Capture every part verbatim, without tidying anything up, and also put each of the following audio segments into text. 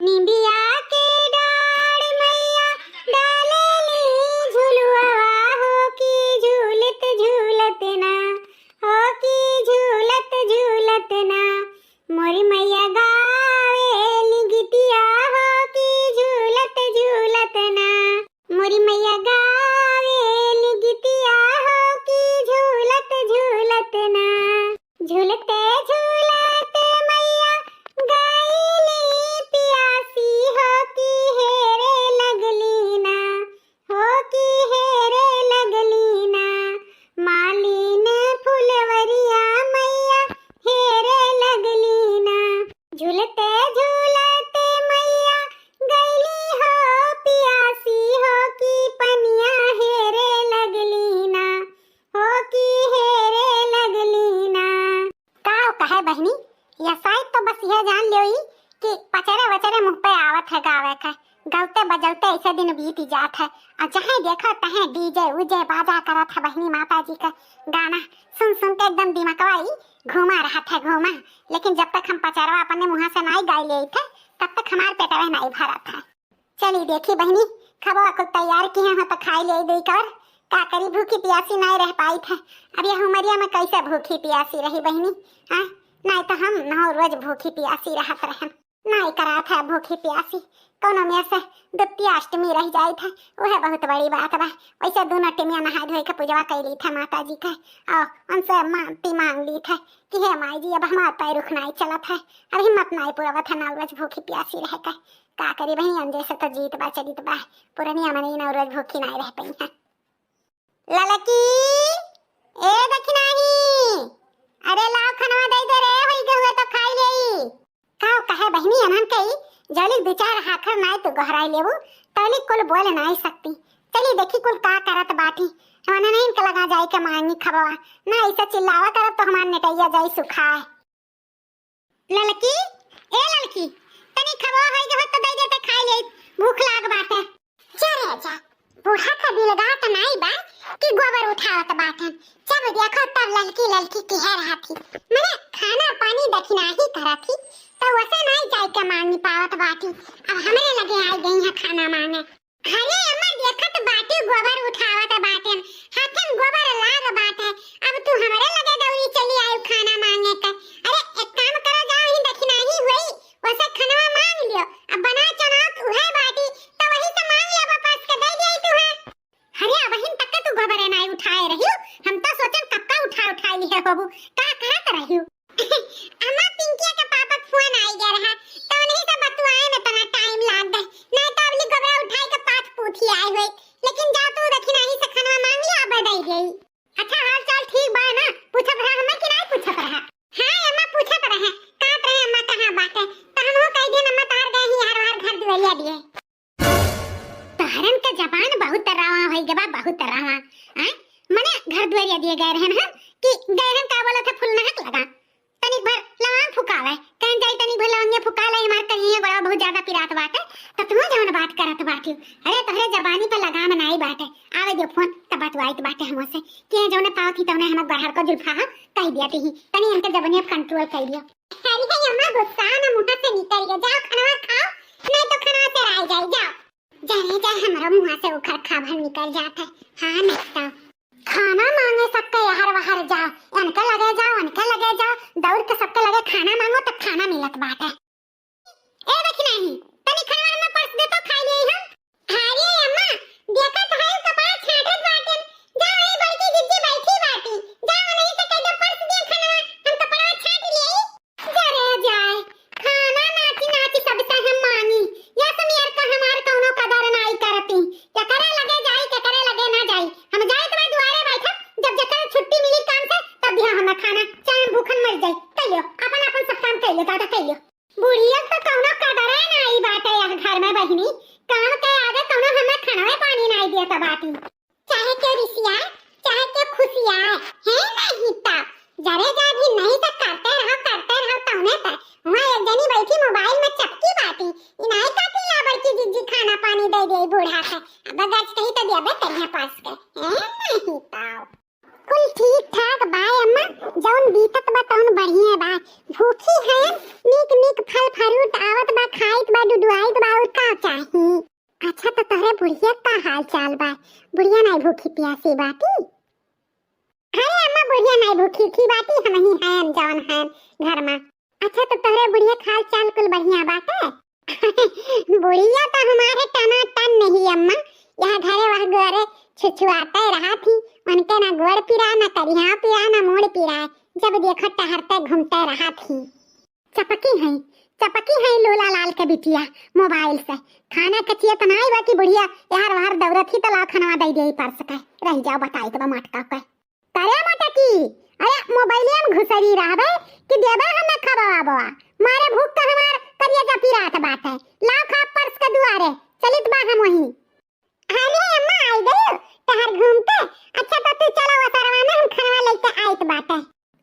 निंदिया के डाढ़ मैया डालेली झुलुआ हो कि झूलत झूलत ना, हो कि झूलत झूलत ना। मोरी मैया गावेली गीतिया हो कि झूलत झूलत ना। मोरी मैया गावेली गीतिया हो कि झूलत झूलत ना। झूलते झूलते मैया गईली पियासी हो कि हेरे लगली ना, हो कि हेरे लगली ना। मालिन फुलवरिया मैया हेरे लगली ना। झूलते झूलते मैया गईली हो पियासी हो कि पनिया हेरे लगली ना, हो कि हेरे लगली ना। का कहे बहिनी, या शायद तो बस यह जान ल्योई कि पचरे वचरे मुँह पे आवत है गावे के। गौते बजौते ऐसे दिन बीत जात है, और जहाँ देखो तहें डीजे उजे बाजा करत है बहिनी, माता जी का गाना सुन सुन के एकदम दिमकवा ई घूमा रहत है, घूमा। लेकिन जब तक हम पचरवा अपने मुँह से नाई गाई लेइत है, तब तक हमार पेटवे नाई भरत है। चली देखी बहिनी, खबवा कुल तैयार किहे हो तो खाई लेई दुई कौर। का करी, भूखी पियासी नाई रह पाइत है। अब यह उमरिया में कैसे भूखी पियासी रही बहिनी, हाँ? नाई तो हम नौ रोज भूखी पियासी रहत रहन। नाई करात है भूखी पियासी, कौनो मेर से द्वितीया अष्टमी रह जाइत है, वह बहुत बड़ी बात बा। वैसे दोनों टिमिया नहाए धोए के पूजवा कई लीत है माता जी के, और उनसे मानती मांग लीत है कि हे माई जी, अब हमार पैर उख नाई चलत है, अब हिम्मत नाई पुरवत है नौ रोज भूखी पियासी रह के। का करी बहिनी, हम जैसे तो जीत बा चलित बा, पुरनिया मनई नौ रोज भूखी नाई रह पई है। ललकी, ए दखिनाही, अरे लाओ खनवा दे दे रे, होई गहुए तो खाई लेई। का कहे बहिनी, अनहन के ई जौली दू चार हाखर नाई तू गोहराई लेबू, तौली कुल बोल नाई सकती। चली देखी कुल का करत बाटी, हम अनहन के लगा जाई के मांगी खबवा, ना ऐसे चिल्लावा करत तो हमार नेटैया जाई सुखाए। ललकी, ए ललकी, तनी खबवा होई गहुए तो दे दे ते खाई लेई, भूख लाग बाटे। जा रे जा, बूढ़ा का बिलगात नाई बा कि गोबर उठावत बाटन। जब देखो तब ललकी ललकी किहे रहत ही। मने खाना पानी दखिनाही करत ही, तो वसे नाई जाई के मांगी पावत बाटी। अब हमरे लगे आई गई है खाना मांगे। अरे अम्मा देखत बाटी गोबर उठावत बाटन, हाथन गोबर लाग बाटे। अब तू हमरे लगे दौड़ी चली आयु खाना मांगे के। अरे एक काम करो, जाओ ही दखिनाही हुई, वसे खनवा मांग लियो। अब बना चना उहे बाटी, तो वही से मांग लियो, वापस के दे दिया तू है। अरे अबहिन तक के तू गोबरे नाई उठाए रहियो, हम तो सोचन कब का उठा उठा लिहे होबू, का करत रहियो? अम्मा पिंकिया के पापा के फोन आई गया रहा, तो उन्हीं से बतुआए में तना टाइम लाग गए, नहीं तो अबली गोबरा उठाए के पाठ पूछी आए हुए। लेकिन जा तू दखिनाही से खनवा मांग लिया, अब दे गई। अच्छा हाल चाल ठीक बा ना? पूछत रहा हमें कि नहीं पूछत रहा? हाँ अम्मा पूछत रहे, कहत रहे अम्मा कहाँ बाटे, तो हम कह दिए अम्मा तार गए ही हर हर घर दुआरिया दिए। तहरन के जबान बहुत रवा होई गबा, बहुत रवा। हैं? मने घर दुआरिया दिए गए रहन हम कि गए रहन का बोलत है फुलनहक लगा। तनिक भर लवांग फुकावे, कहन जाई तनिक भर लवंगे फुका ले, हमार करिए गोड़वा बहुत ज्यादा पिरात बाटे, त तू जौन बात करत बाटी। अरे तोहरे जबानी पे लगाम नाई बाटे, आवे दियो फोन त बतवाइत बाटे हमसे कि ये जौने पावत ही तौने हमर बरहर को जुल्फा हा कह दिया ती ही, तनी इनके जबनिया कंट्रोल कर दियो। अरे हे अम्मा गुस्सा ना मुंह से निकल गया, जाओ खाना खाओ, नहीं तो खाना से रह जाए, जाओ। जाने जा हमरो मुंह से उखर खाभर निकल जात है। हाँ नहीं तो। खाना मांगे सबके यहर वहर जाओ, इनके लगे जाओ, उनके लगे जाओ, दौड़ के सबके लगे खाना मांगो तब खाना मिलत बाटे। ए दखिनाही, तनी खाना में परस दे तो खाई लेई हम। अरे अम्मा, देखत है कपड़ा छाटत बाटेन, जाओ ए बड़की जिज्जी बैठी बाटी, जाओ नहीं तो कह दो परस दिए खाना, हम कपड़ा छाट लेई। जरे जाए, खाना नाची नाची सबसे हम मांगी। या समियर का हमार कौनो कदर नाई करती। केकरे लगे जाई, केकरे लगे ना जाई। हम जाए तुम्हारे दुआरे बैठब, जब जेकर छुट्टी मिली काम से, तब दिहा हमें खाना, चाहे हम भूखन मर जाई। कहियो, अपन अपन सब काम कहियो, दादा कहियो। बुढ़िया तो कौनो कदरे नाई बाटे यह घर में बहिनी। काम के आगे कौनो हमें खानवे पानी नाई दिया बाटी। चाहे केहू रिसियाए, चाहे केहू खुसियाए, है नहीं ता। जरे जा भी नहीं तो करते रहो, करते रहो तौने पे। वहाँ एक जनी बैठी मोबाइल में चपकी बाटी। इनाई काटी ला बड़की जिज्जी खाना पानी दे दे बूढ़ा के। अब गच कही तो दिया बे करिया पास के। है नहीं ता। कुल ठीक ठाक बा अम्मा, जौन बीतत बा तौन बढ़िया बा। भूखी है, नीक नीक फल फ्रूट आवत बा, खाइत बा डुडुआ। अही। अच्छा, तो तोहरे बुढ़िया का हाल चाल बा? बुढ़िया नाई भूखी पियासी बाटी? अरे अम्मा, बुढ़िया नाई भूखी उखी बाटी, हमही हयन जौन हयन घर मा। अच्छा, तो तोहरे बुढ़िया का हाल चाल कुल बढ़िया बाटे? बुढ़िया तो हमारे टनाटन नहीं अम्मा, यहाँ घरे वह गोरे छुछुआते रहा थी, उनके ना गोड़ पिरा, ना करिहा पिरा, ना मूड़ पिरा, जब देखो टहरते घूमते रहा थी। चपकी हैं, चपकी हैं लोला लाल के बिटिया मोबाइल से। खाना के चियत नाई बा कि बुढ़िया यार वार दौड़त ही, तो लाओ खनवा दे दे परस के। रह जाओ बताई तो बा मटका के। करे मटकी, अरे मोबाइलिया में घुसरी रहबे कि देबे हमें खबवा बवा। मारे भूख का हमार करिया जा पिरात बाटे। लाओ खा परस के दुआरे, चलित बा हम वहीं। अरे अम्मा, आई गयो तहर घूम के। अच्छा तो तू चलो वसरवा में, हम खनवा लेके आइत बाटे।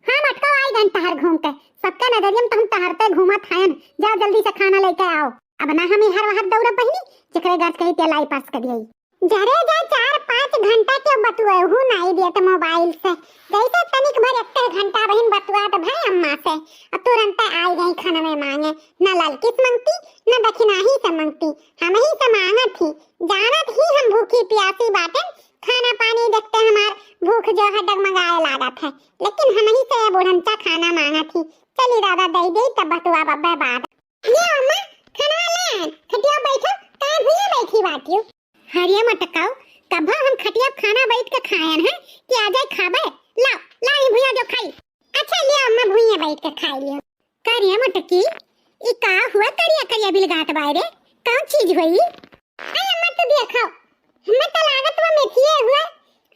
हाँ मटका, आई गन तहर घूम के। सबका नजरिया में तो हम तहरते घूमत हयन। जाओ जल्दी से खाना लेके आओ। अब ना हम इहर वहर दौड़ब बहिनी, जेकरे गरज कही ते लाई पास कर दिए। जरे जा चार पाँच घंटा के बतुएहू नाई देत मोबाइल से। जैसे तनिक भर एक घंटा बहिन बतुआत भय अम्मा से, अब तुरंत आई गई खनवे मांगे। न ललकिस मंगती, न दखिनाही से मंगती, हमही से मांगत ही। जानत ही हम भूखी पियासी बाटेन, खाना पानी देखते हमार भूख जो है डगमगाए लागत है, लेकिन हमही से ये बुढ़नचा खाना मांगत ही। चली दादा दे दे तब बतुआ बब्बे बाद। ले अम्मा, खाना ले, खटिया बैठो, का भुइया बैठी बाटियो? हरिया मटकाऊ, कभा हम खटिया खाना बैठ के खायन है कि आ जाए खाबे? लाओ, लाओ ये भुइया जो खाई। अच्छा ले अम्मा, भुइया बैठ के खाई लियो। करिया मटकी, ई का हुआ करिया करिया बिलगात बाय रे? कौन चीज हुई? अरे अम्मा, तू देखो, हमें तो लागत बा मेथिए हुआ।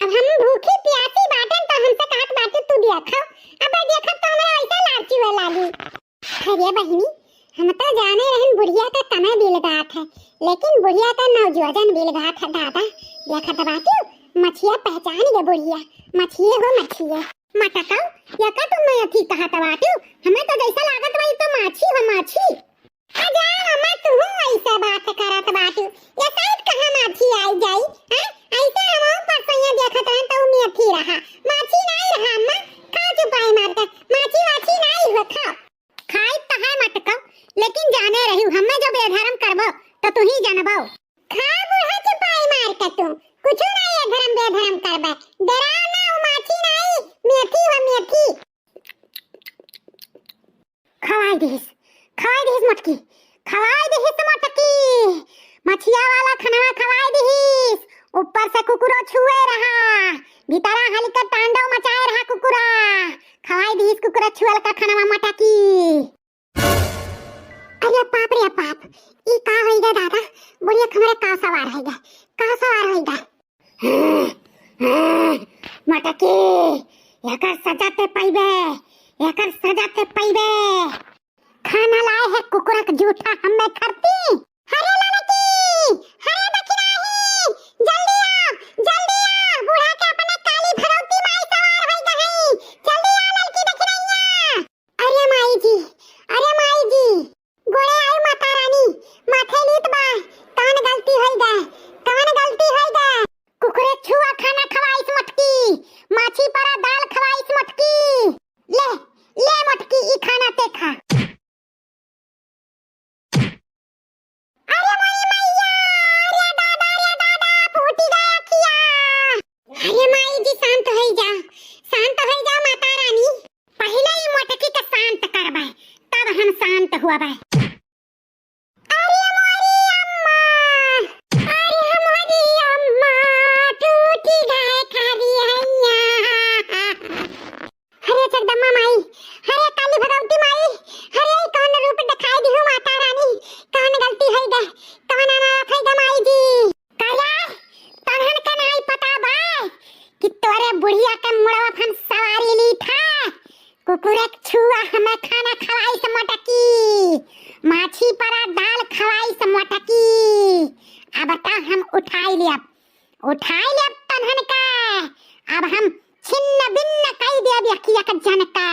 अब हम भूखी प्यासी बाटन तो हमसे कहत बाटे तू देखो। अब देखब तो हमरा ऐसा लालची हुए लागी। अरे बहिनी, हम तो जाने रहन बुढ़िया का कमे बिलगात है, लेकिन बुढ़िया का नौजवान बिलगात है दादा। देखत बाटू, मछिया पहचान गए बुढ़िया, मछिए हो मछिए। मटकाऊ, या का तुम मैं अथी कहत बाटू? हमें तो जैसा लागत बा, ई तो माछी हो माछी। अजा अम्मा, तू ऐसे बात करत बाटू, ये साइड कहाँ माछी आई जाई? हैं? ऐसे हम परसैया देखत रहन तो मेथी रहा, माछी नाई रहा अम्मा। खा चुपाई मार के, माछी वाछी नाई हो, खा। खाई त है मटका, लेकिन जाने रही हमें जो बेधर्म करबो तो तू ही जानबो। खा बूढ़ा चुपाई मार के तू, कुछ ना ये धर्म बेधर्म करबे। डराओ ना, उ माछी नाई, मेथी हो मेथी। खवाई दिहिस, खवाई दिहिस मटकी, खवाई दिहिस मटकी। मछिया वाला खनवा खवाई दिहिस। ऊपर से कुकुरो छुए रहा, भीतरा हलिका तांडव मचाए रहा कुकुरा। खवाई दिहिस कुकुरा छुअल का खनवा मटकी। अरे बाप रे बाप, ई का होई गा दादा? बुढ़िया खमरे का सवार होई गा, का सवार होई गा? मटकी, एकर सजा ते पइबे, एकर सजा ते पइबे। खाना लाए है कुकुरा के जूठा हमें खरती। हरे लड़की, हरे दखिनाही, जल्दी आ, जल्दी आ, बूढ़ा के अपने काली भगवती माई सवार होई गई। जल्दी आ लड़की दखिनैया। अरे माई जी, अरे माई जी, गोड़े आई माता रानी, माथे लीत बा, कवन गलती होई गा, कवन गलती होई गा? कुकुरे छुआ खाना खवाइस मटकी, माछी परा दाल खवाइस मटकी। ले, ले मटकी ई खाना ते खा। अरे माई मैया, अरे दादा, अरे दादा, फूटी गया खिया। अरे माई जी, शांत होई जा, शांत होई जा माता रानी। पहिले ई मोटकी के शांत करबे, तब हम शांत हुअबे। अरे मोरी अम्मा, अरे मोरी अम्मा, टूटी गए खरी हैया। अरे जगदम्बा माई, अरे काली भगवती माई, अरे ई कौन रूप दिखाई दिहु माता रानी, कौन गलती होई गा, कौन अनाथ होई गा माई जी। काया, तोहन के नाई पता बा कि तोरे बुढ़िया के मुड़वा पर हम सवारी ली था? कुकुरे छुआ हमें खाना खवाइस मटकी, माछी परा दाल खवाइस मटकी। अब त हम उठाई लियब, उठाई लियब तोहन के। अब हम छिन्न भिन्न कई देब यकिया के जन के।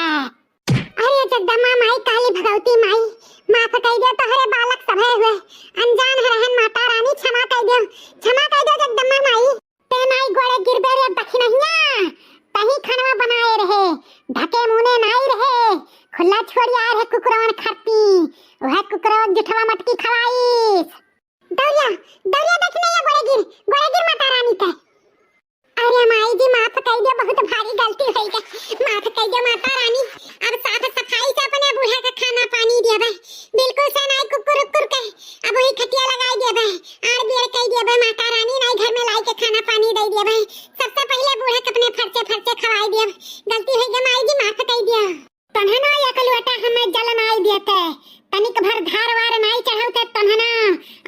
अरे जगदम्बा माई, काली भगवती माई, माफ कई दे तोहरे बालक सभे हुए, अनजान रहन माता रानी, क्षमा कई दे, क्षमा कई दे जगदम्बा माई। ते नाई गोड़े गिरबे रे दखिनहिया, तही खनवा बनाए रहे, ढके मुने नाई रहे, खुला छोड़ी आए रहे कुकुरवन खरती, वह कुकुरवा जुठवा मटकी खवाइस। दौरिया, दौरिया देख नहीं है, गोड़े गिर, गोड़े गिर माता रानी के। अरे माई जी, माफ कइ दियो, बहुत भारी गलती होइ गई, माफ कइ दियो माता रानी। अब साफ सफाई से अपने बूढ़ा के खाना पानी देबे, बिल्कुल से नाई कुकुर उकुर के अब वही खटिया लगाई देबे, आड़ बियड़ कइ देबे माता रानी, नाई घर में लाई के खाना पानी दे देबे। सबसे पहले बूढ़ा के अपने फरचे फरचे खवाई देबे, गलती होइ गई माई जी, माफ कइ दियो। तन्हना एक लोटा हमें जल नाई देते, तनिक भर धार वार नाई चढ़ौते तन्हना,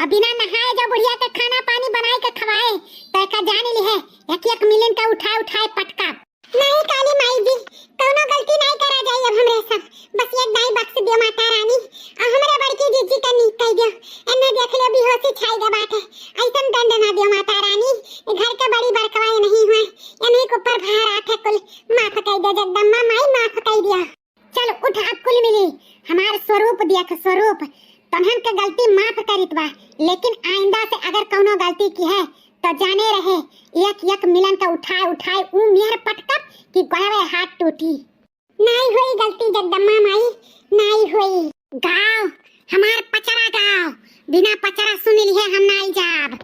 अब बिना नहाए जो बुढ़िया के खाना पानी बनाए के खवाए, तो एका जान लिहे, एक एक मिलिन का उठाए उठाए पटका। नहीं काली माई जी, कौनो गलती नहीं करा जाई अब हमरे से, बस एक दाई बख्श दियो माता रानी, आ हमरे बड़की जीजी का नीक कइ दियो, एन्ने देख लियो बेहोशी छाई गा बाटे, ऐसन दंड ना दियो माता रानी, ये घर के बड़ी बड़कवा ये नहीं हुए, ये नहीं के ऊपर भार आथे कुल, माफ कइ दियो जगदम्बा माई, माफ कइ दियो। चल उठ, अब कुल मिली हमार स्वरूप देख, स्वरूप। तोहन के गलती माफ करित बा, लेकिन आइंदा से अगर कौनो गलती किहे, तो जाने रहे, एक एक मिलन का उठाए उठाए ऊ मेहर पटकब कि गोड़वे हाथ टूटी। नाई होई गलती जगदम्बा माई, नाई होई। गाओ, हमार पचरा गाओ, बिना पचरा सुन लिहे हम नाई जाब।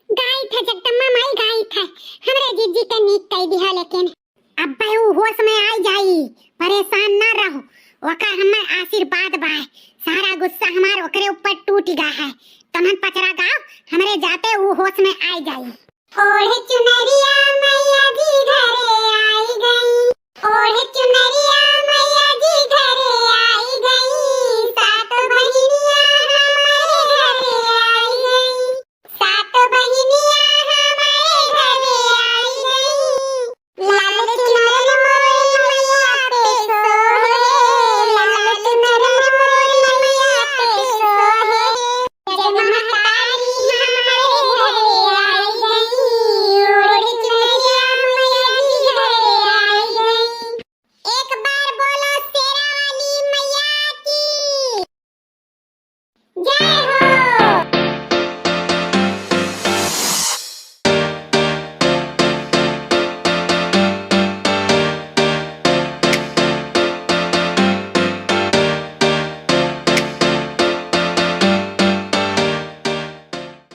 गाई थे जगदम्बा माई, गाई थे, हमरे जीजी के नीक कइ दिहा, लेकिन अब्बे ऊ होश में आई जाई, परेशान ना रहो, ओकर हमें आशीर्वाद बा, सारा गुस्सा हमार ओकरे ऊपर टूट गा है। तमन पचरा गाओ, हमरे जाते ऊ होश में आई जाई। ओढ़ चुनरिया मैया जी घरे आई गई, ओढ़ चुनरिया